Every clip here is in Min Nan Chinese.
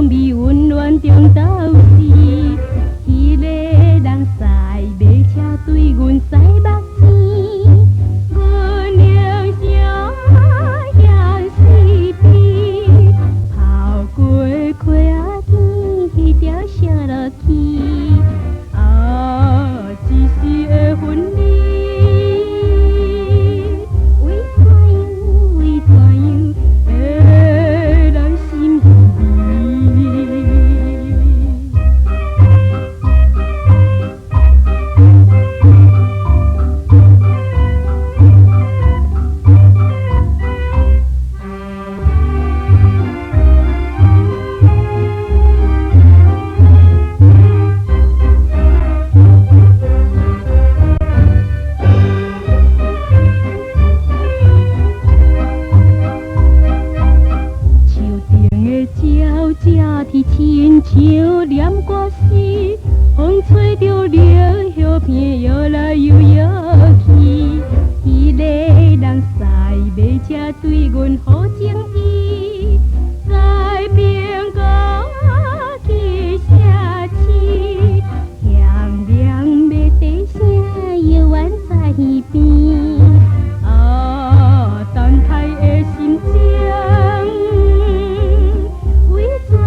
味溫暖中鬥死。彼个人駛馬車對阮使目錢，阮寧聲向四邊，跑過溪仔邊，彼條小落去，啊，一時的分離，為怎樣？為怎樣會來心稀微？樹頂的鳥隻啼親像念歌詞，風吹著綠葉片搖來又搖去。彼个人駛馬車對阮好情意，在蘋果去城市，響亮的蹄聲猶原在耳邊。啊，等待的心情，為怎樣？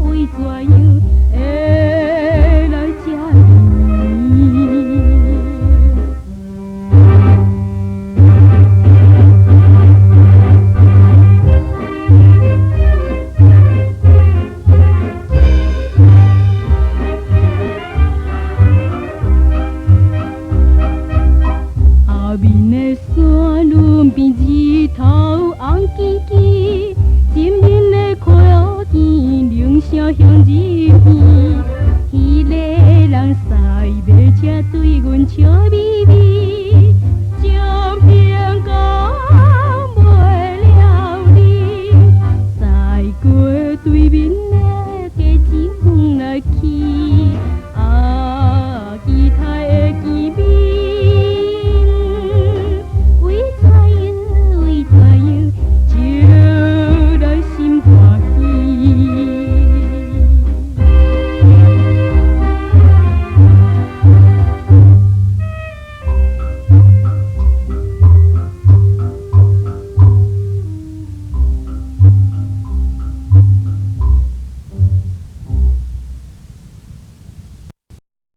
為怎樣會來這甜？後面的山崙邊日頭紅吱吱，前面的溪仔邊鈴聲響入耳。彼个人駛馬車對阮笑眯眯。